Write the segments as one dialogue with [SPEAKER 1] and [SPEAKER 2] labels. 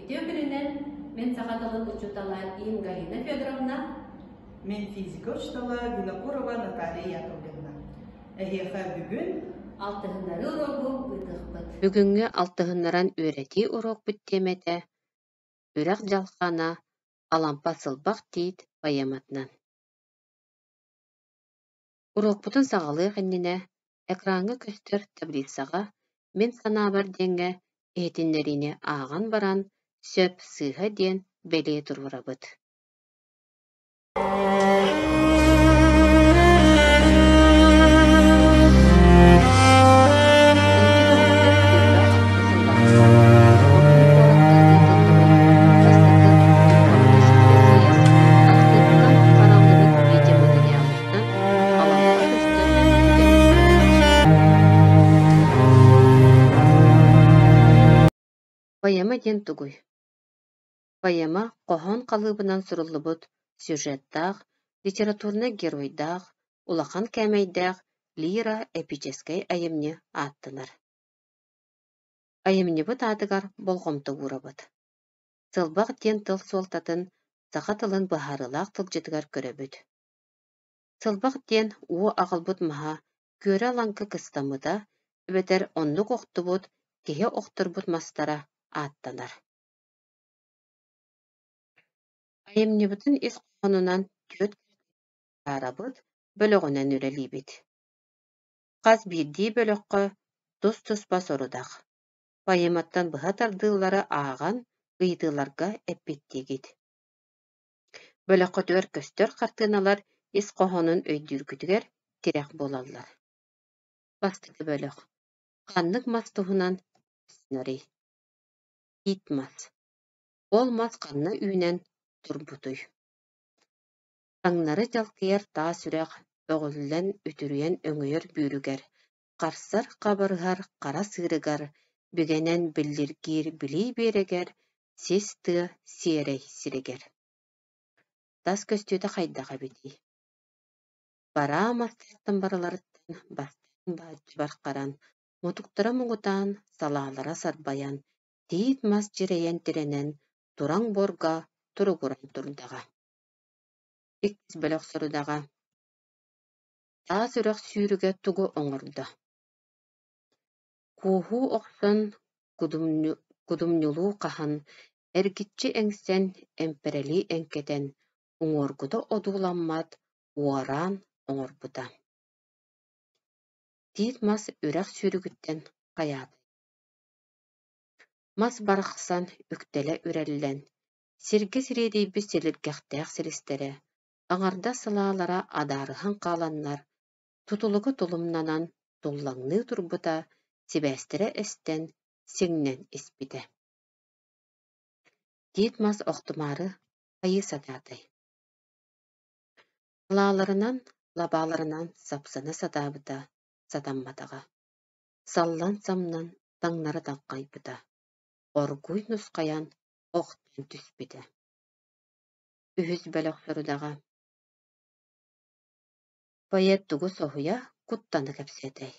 [SPEAKER 1] Үтүө күнүнэн мин саха тылын учуутала Им Галина Федоровна.
[SPEAKER 2] Мин физика учуутала Винокурова Наталья Яковлевна. Эһиэхэ бүгүн
[SPEAKER 1] алтыһыннарыы уруогу ыытыахпыт.
[SPEAKER 3] Бүгүҥҥү алтыһыннаран үөрэтии уруокпут тиэмэтэ Үрэх дьалхаана Алампа Сылбах тиит поэматынан. Уруокпутун саҕалыах иннинэ экраҥҥа көстөр таблицаҕа «Мин санаабар» диэҥҥэ иһитиннэриини ааҕан баран, сөп, сыыһа диэн бэлиэ туруорабыт. 1926 сыллаахха Тоҕо күн куоракка ыытыллыбыт бастакы духовнай съезд архыыпка хараллыбыт видеоматериалыттан Алампа көстөр түгэнин көрөбүт. Поэма диэн тугуй? Поэма хоһоон халыыбынан суруллубут сюжеттаах, литературнай геройдаах, улахан кээмэйдээх лиро-эпическэй айымньы ааттанар. Айымньыбыт аатыгар болҕомто уурабыт. Сылбах диэн тыл суолтатын саха тылын быһаарыылаах тылдьытыгар көрөбүт. Сылбах диэн уу аҕалбыт маһа күөрэ-лаҥкы кыстаммыта эбэтэр оннук охтубут, киһи охторбут мастара ааттанар. Айымньыбытын ис хоһоонунан түөрт араарабыт, бөлөҕүнэн үлэлиибит. Хас биирдии бөлөххө тус-туспа сорудах. Поэматтан быһа тардыылары ааҕан, ыйытыыларга эппиэттиигит. Бөлөххүтүгэр көстөр хартыыналар ис хоһоонун өйдүүргүтүгэр тирэх буолаллар. Бастакы бөлөх. Ханнык мас туһунан кэпсэнэрий? Тиит мас. Ол мас ханна үүнэн турбутуй? Таҥнары дьалкыйар таас үрэх өҕүллэн үтүрүйэн өҥөйөр бүүрүгэр, харсар хабарыһар хара сыырыгар, бигэнэн биллиргиир билии биэрэгэр, сис тыа сиэрэй сиригэр. Тас көстүүтэ хайдах эбитий? Бараа мастартан барыларыттан бастаан бааччы бархаран, мутуктара муҥутаан, салаалара сарбайан, тиит мас дьирэйэн тирэнэн, тураҥ буорга туругуран турдаҕа. Иккис бөлөх сорудаҕа: Таас үрэх сүүрүгэ тугу оҥордо? Куоһуу охсон, кудумньулуу хаһан, эргиччи эҥсэн, эмпэрэлии эҥкэтэн, уҥуоргута одууламмат уораан оҥорбута. Тиит мас үрэх сүүрүгүттэн хайаатай Мас барахсан үктэлэ үрэллэн, сиргэ сириэдийбит силиргэхтээх силистэрэ, аҥардас салаалара адаарыһан хааланнар, тутулуга тулумнанан туллаҥныы турбута, сибээстэрэ эстэн, сиҥнэн испитэ. Тиит мас охтумаары хайыы сатаатай Салааларынан, лабааларынан сапсына сатаабыта сатамматаҕа, саллан-самнан таҥнары таҥхайбыта, оргууй нусхайан охтон түспүтэ. Үһүс бөлөх сорудаҕа: Поэт тугу соһуйа, куттана кэпсэтэй: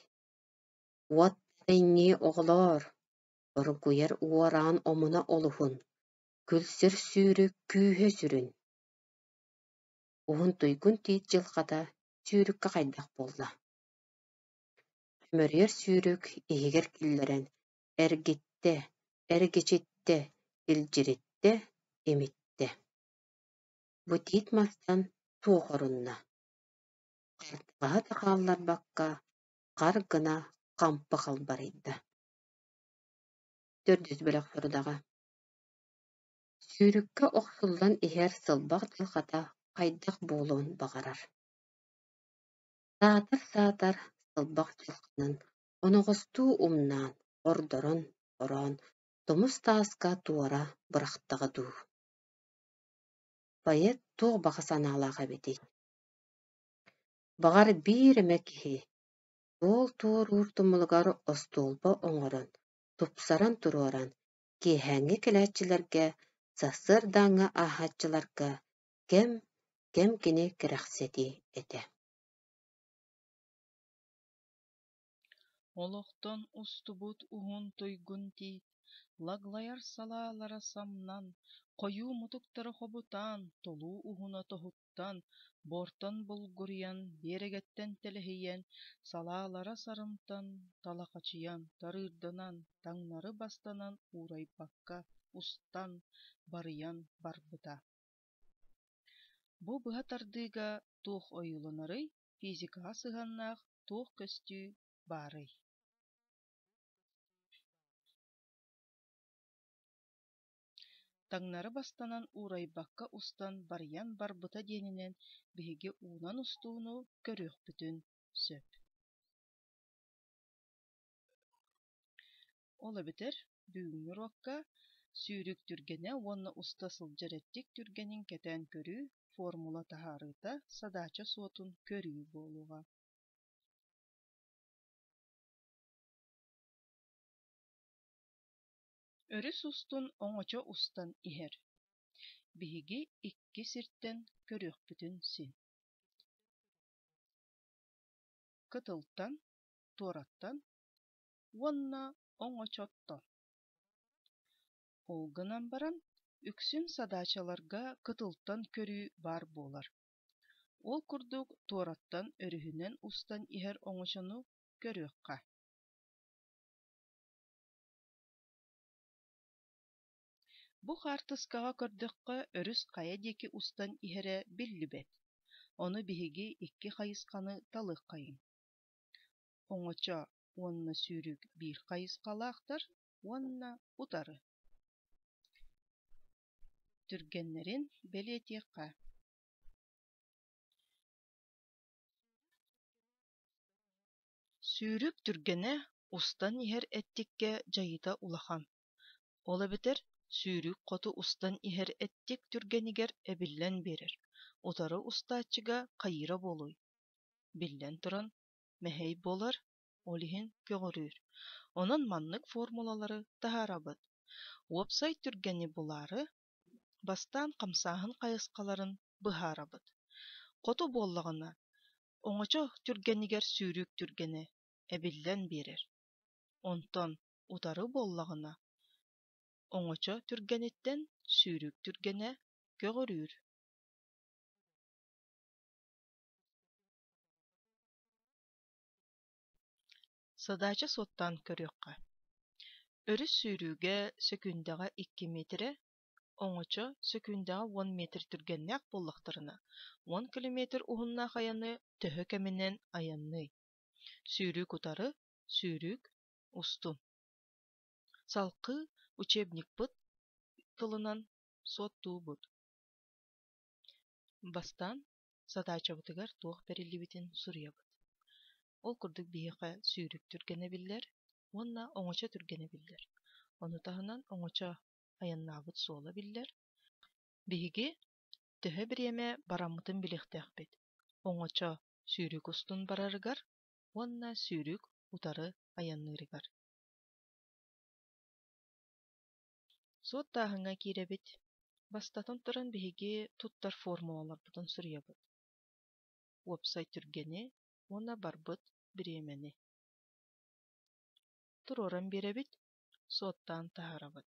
[SPEAKER 3] «Уот тэҥнии оҕолоор, оргуйар уораан омуна олуһун, күлсэр сүүрүк күүһэ сүрүн» Уһун туйгун тиит дьылҕата сүүрүккэ хайдах буолла? Чөмөрүйэр сүүрүк иһигэр киллэрэн эргиттэ, эргичиттэ, илдьириттэ, имиттэ. Бу тиит мастан туох орунна? Хартагаһы да хаалларбакка хар гына хампы халбарыйда. Төрдүс бөлөх сорудаҕа Сүүрүккэ охсуллан иһэр сылбах дьылҕата хайдах буолуон баҕарар. Саатар-саатар сылбах дьылҕанан оноҕостуу умнаан, ордорон, ороон тумус тааска туора бырахтаҕа дуу. Поэт туох баҕа санаалаах эбитий? Баҕар биир эмэ киһи суол туоруур тумулугар остуолба оҥорон, тупсаран туруоран, киэһээҥҥи кэлээччилэргэ, сарсыардааҥҥы ааһааччыларга кэм, кэм кини кэрэхсэтиэ этэ.
[SPEAKER 4] Олохтон устубут уһун туйгун тиит, Лаглайар салаалара самнан, хойуу мутуктара хобутаан, толуу уһуна тоһуттан, буортан булгуруйан, биэрэгэттэн тэлэһийэн, салаалара сарымтан, талахачыйан, тарыырданан, таҥнары бастанан уурайбакка устан, барыйан барбыта. Бу быһа тардыыга туох ойууланарый, физикаҕа сыһыаннаах туох көстүү баарый? Таҥнары бастанан уурайбакка устан барыйан барбыта диэнинэн биһиги уунан устууну көрүөхпүтүн сөп. Ол эбэтэр бүгүҥҥү уруокка сүүрүк түргэнэ уонна уста сылдьар эттик түргэнин кэтээн көрүү, формула таһаарыыта, садаача суотун көрүү буолуоҕа. Өрүс устун оҥочо устан иһэр. Биһиги икки сиртэн көрүөхпүтүн син. Кытылтан, туораттан уонна оҥочоттон. Ол гынан баран, үксүн садаачаларга кытылтан көрүү баар буолар. Ол курдук туораттан өрүһүнэн устан иһэр оҥочону көрүөххэ. Бу хаартыскаҕа көрдөххө, өрүс хайа диэки устан иһэрэ биллибэт. Ону биһиги икки хайысханы талыаххайыҥ. Оҥочо уонна сүүрүк биир хайысхалаахтар уонна утары. Түргэннэрин бэлиэтиэххэ. Сүүрүк түргэнэ устан иһэр эттиккэ дьайыыта улахан. Ол эбэтэр сүүрүк хоту устан иһэр эттик түргэнигэр эбиллэн биэрэр, утары устааччыга хайыыра буолуой? Биллэн туран, мэһэй буолар, ол иһин көҕүрүүр. Онон маннык формулалары таһаарабыт. Уопсай түргэни булаары, бастаан хамсааһын хайысхаларын быһаарабыт. Хоту буоллаҕына, оҥочо түргэнигэр сүүрүк түргэнэ эбиллэн биэрэр. Онтон утары буоллаҕына, оҥочо түргэниттэн сүүрүк түргэнэ көҕүрүүр. Садаача суоттаан көрүөххэ. Өрүс сүүрүүгэ сөкүүндэҕэ икки миэтэрэ, оҥочо сөкүүндэҕэ уон миэтэр түргэннээх буоллахтарына, уон километр уһуннаах айаны төһө кэминэн айанныай? Сүүрүүк утары, сүүрүүк устун. Салгыы учебникпыт тылынан суоттуубут. Бастаан садаачабытыгар туох бэриллибитин суруйабыт. Ол курдук биһиэхэ сүүрүк түргэнэ биллэр уонна оҥочо түргэнэ биллэр. Ону таһынан оҥочо айаннаабыт суола биллэр. Биһиги төһө бириэмэ бараммытын билиэхтээхпит. Оҥочо сүүрүк устун барарыгар уонна сүүрүк утары айанныырыгар. Суоттааһыҥҥа киирэбит. Бастатан туран биһиги туттар формулаларбытын суруйабыт. Уопсай түргэни уонна барбыт бириэмэни. Туруоран биэрэбит, суоттаан таһаарабыт.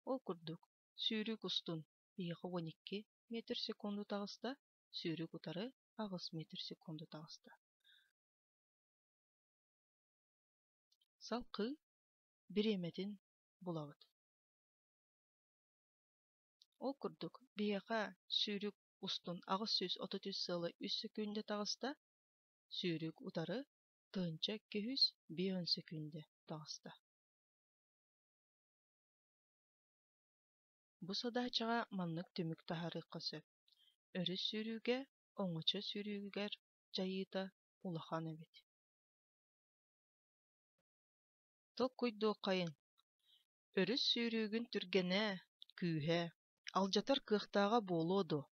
[SPEAKER 4] Ол курдук, сүүрүк устун биһиэхэ уон икки метр секунду таҕыста, сүүрүк утары аҕыс метр секунду таҕыста. Салгыы бириэмэтин булабыт. Ол курдук, биһиэхэ сүүрүк устун 833 сыала үс сөкүүндэ таҕыста, сүүрүк утары 1250 сөкүүндэ таҕыста. Бу садаачаҕа маннык түмүк таһаарыахха сөп: өрүс сүүрүүгэ, оҥочо сүүрүүгэр дьайыыта улахан эбит. Толкуйдуоххайыҥ: өрүс сүүрүүгүн түргэнэ, күүһэ, алдьатар кыахтааҕа буолуо дуо?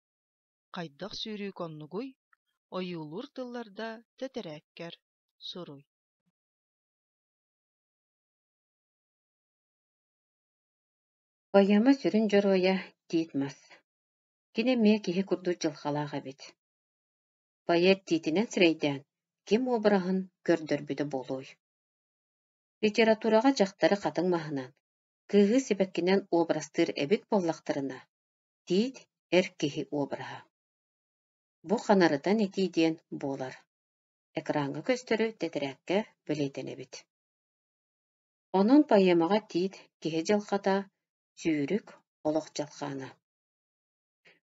[SPEAKER 4] Хайдах сүүрүүк оннугуй, ойуулуур тылларда тэтэрээккэр суруй.
[SPEAKER 3] Поэма сүрүн дьоруойа Тиит Мас. Кини эмиэ киһи курдук дьылҕалаах эбит. Поэт тиитинэн сирэйдээн ким уобараһын көрдөрбүтэ буолуой? Литератураҕа дьахтары хатыҥ маһынан, Кыыһы сибэккинэн уобарастыыр эбит буоллахтарына, тиит эр киһи уобараһа. Бу ханарытан этии диэн буолар. Экраҥҥа көстөрү тэтэрээккэ бэлиэтэнэбит. Онон поэмаҕа тиит киһи дьылҕата, сүүрүк олох дьалхаана.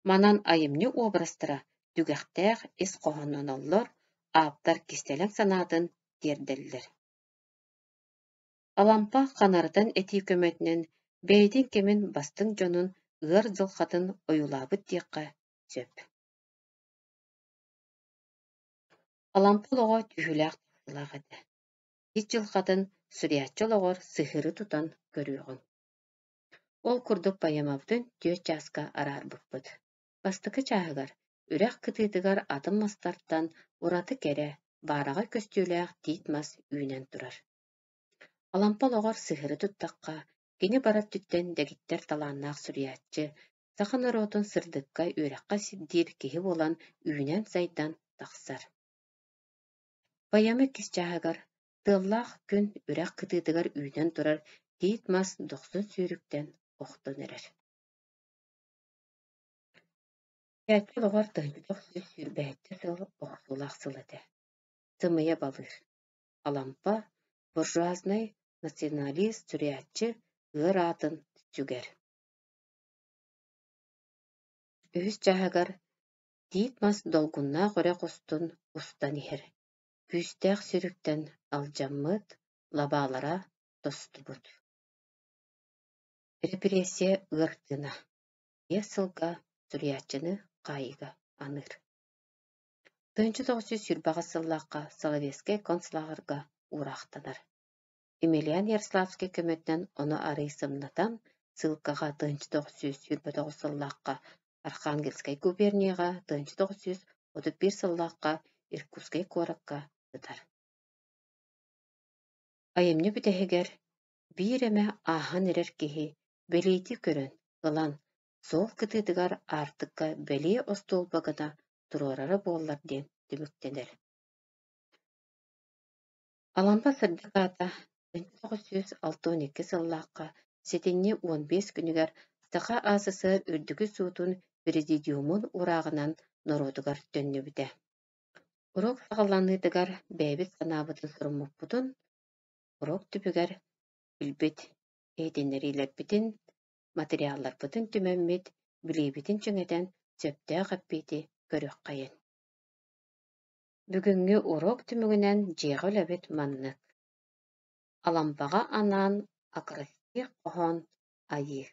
[SPEAKER 3] Манан айымньы уобарастара түгэхтээх ис хоһоонноноллор, ааптар кистэлэҥ санаатын тиэрдэллэр. Алампа ханарытан этии көмөтүнэн бэйэтин кэмин бастыҥ дьонун ыар дьылҕатын ойуулаабыт диэххэ сөп. Алампа олоҕо түһүүлээх-тахсыылаах этэ. Ис дьылҕатын суруйааччы олоҕор сыһыары тутан көрүөҕүҥ. Ол курдук поэмабытын түөрт чааска араарбыппыт. Бастакы чааһыгар үрэх кытыытыгар атын мастартан ураты кэрэ, баараҕай көстүүлээх тиит мас үүнэн турар. Алампа олоҕор сыһыары туттахха, кини бары өттүттэн дэгиттэр талааннаах суруйааччы, саха норуотун сырдыкка, үөрэххэ сирдиир киһи буолан үүнэн-сайдан тахсар. Поэма иккис чааһыгар тыаллаах күн үрэх кытыытыгар үүнэн турар тиит мас дохсун сүүрүктэн охтон эрэр. Суруйааччы олоҕор 1927 сыл охсуулаах сыл этэ. Сымыйа балыыр. Алампа буржуазнай националист суруйааччы ыар аатын сүгэр. Үһүс чааһыгар тиит мас долгуннаах үрэх устун устан иһэр, күүстээх сүүрүктэн алдьаммыт, лабаалара тостубут. Репрессия ыар тыына 5 сылга суруйааччыны хаайыыга аныыр. 1928 сыллаахха Соловецкай концлааҕырга уураахтанар. Емельян Ярославскай көмөтүнэн ону арыый сымнатан, сыылкаҕа 1929 сыллаахха Архангельскай губернияҕа, 1931 сыллаахха Иркутскай куоракка сытар. Айымньы бүтэһигэр биир эмэ ааһан эрэр киһи бэлиэтии көрөн, ылан, суол кытыытыгар аартыкка бэлиэ остуолба гына туруорара буоллар диэн түмүктэнэр. Алампа сырдык аата 1962 сыллаахха сэтинньи 15 күнүгэр Саха АССР Үрдүкү суутун Президиумун уурааҕынан норуотугар төннүбүтэ. Уруок саҕаланыытыгар бэйэбит санаабытын суруммуппутун, уруок түмүгэр билбит иһитиннэриилэрбитин, материалларбытын түмэммит, билиибитин чиҥэтэн сөптөөх эппиэти көрүөххэйин. Бүгүҥҥү уруок түмүгүнэн дьиэҕэ үлэбит маннык. Алампаҕа анаан акростих хоһоон айыы.